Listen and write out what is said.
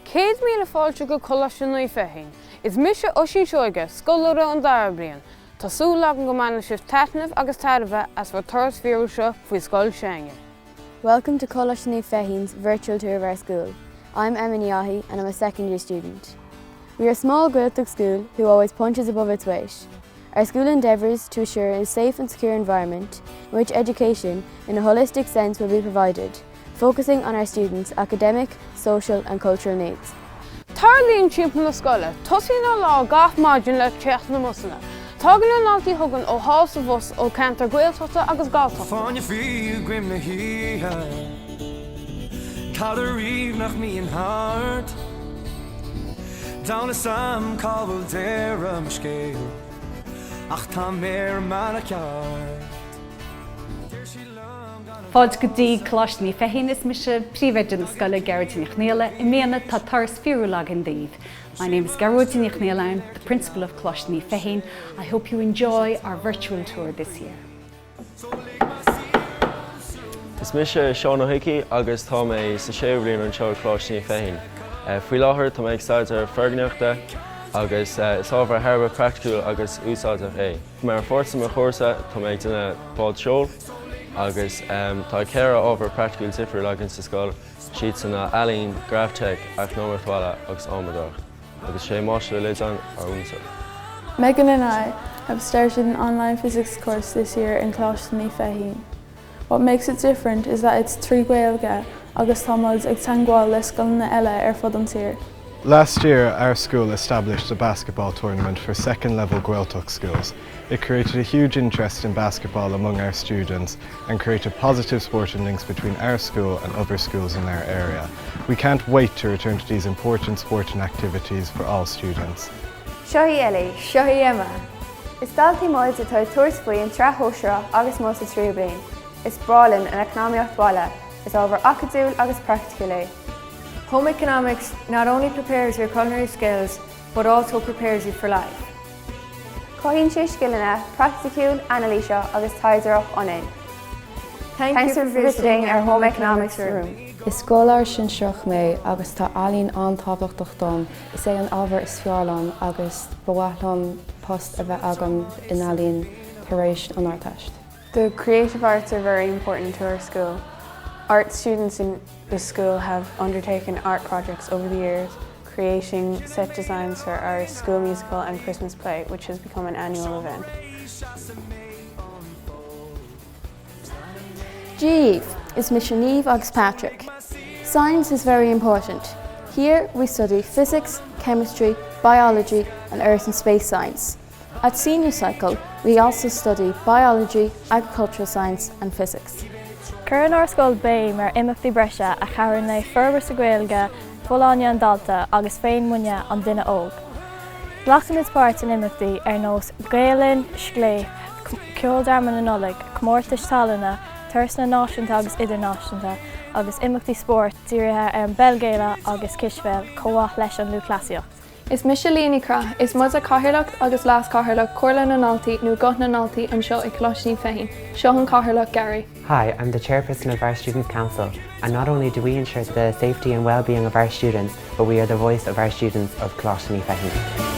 100,000 fáilte go Coláiste Naomh Feichín. Is mise Oisín Seoige, scoláire an dara bliain. Tá súil agam go mbainfidh sibh taitneamh agus tairbhe as bhur turas fíorúil seo faoi scoil s'againne. Welcome to Coláiste Naomh Feichín's virtual tour of our school. I'm Emma Niahi and I'm a secondary student. We are a small Gaeltacht school who always punches above its weight. Our school endeavours to assure a safe and secure environment in which education in a holistic sense will be provided, focusing on our students' academic, social and cultural needs. Tarlaíonn timpeall na scoile. Tosaíonn ár lá gach maidin le teacht na mbusanna. Tagann na ndaltaí chugainn ó thall sa bhus ó ceantar Gaeltachta agus Galltachta. Fáinne fí i gcoim na hoíche Cad ariamh nach mbíonn thart Diabhal 'fhios a'm cá bhfuil deireadh mo scéil Ach tá mé ar an mbealach ceart Deir sí liom gan a Fáilte go dtí Coláiste Naomh Feichín. Is mise príomhoide na scoile, Gearóidín Ní Chonghaile. I mbliana tá turas fíorúil againn daoibh. My name is Gearóidín Ní Chonghaile, I'm the principal of Coláiste Naomh Feichín. I hope you enjoy our virtual tour this year. Is mise Seán Ó hIcí agus tá mé sa séú bhliain anseo ag Coláiste Naomh Feichín. Faoi láthair tá mé ag staidéar foirgníochta agus is ábhar thar a bheith praiticiúil agus úsáideach é. Mar pháirt de mo chúrsa tá mé ag déanamh bád seoil agus tá ceithre ábhar praiticiúil difriúil againn sa scoil, siadsan ná ealaín, graifteic, eacnamaíocht bhaile agus adhmadóireacht. Agus sé Máistir Ó Loideáin ár múinteoir. Megan and I have started an online physics course this year in Coláiste Naomh Feichín. What makes it different is that it's trí Ghaeilge agus tá muid ag teagmháil le scoileanna eile ar fud an tír. Last year, our school established a basketball tournament for second level Gaeltacht schools. It created a huge interest in basketball among our students and created positive sporting links between our school and other schools in our area. We can't wait to return to these important sporting activities for all students. Seo í Ellie. Seo í Emma. Is daltaí muid atá ag tabhairt faoi an tsraith shóisearach agus muid sa tríú bliain. Is breá linn an eacnamaíocht bhaile, is ábhar acadúil agus praiticiúil é. Home economics not only prepares your culinary skills but also prepares you for life. Cothaíonn sé scileanna praiticiúil, anailíseach agus taighdeach ionainn. Thanks for visiting our home economics room. Is scoláire sinsearach mé agus tá ealaín an-tábhachtach dom. Is é an ábhar is fearr liom agus ba mhaith liom post a bheith agam in ealaín tar éis an Ardteist. The creative arts are very important to our school. Art students in the school have undertaken art projects over the years, creating set designs for our school musical and Christmas play, which has become an annual event. Dia daoibh, is mise Niamh agus Patrick. Science is very important. Here we study physics, chemistry, biology and earth and space science. At senior cycle, we also study biology, agricultural science and physics. Cuireann ár scoil béim ar imeachtaí breise a chabhraíonn le forbairt sa Ghaeilge, folláine an dalta agus féinmhuinín an duine óg. Glacaimid páirt in imeachtaí ar nós Gael-Linn, Scléip, Ceoldráma na Nollag, comórtais tallainne, turasanna náisiúnta agus idirnáisiúnta agus imeachtaí spóirt dírithe ar an bpeil Ghaelach agus cispheil chomh maith leis an lúthchleasaíocht. Is mise Leah Ní Chraith, is muide Cathaoirleach agus Leas-Chathaoirleach Comhairle na nDaltaí nó Guth na nDaltaí anseo i Coláiste Naomh Feichín. Seo an Cathaoirleach Gary. Hi, I'm the chairperson of our Students' Council and not only do we ensure the safety and well-being of our students, but we are the voice of our students of Coláiste Naomh Feichín.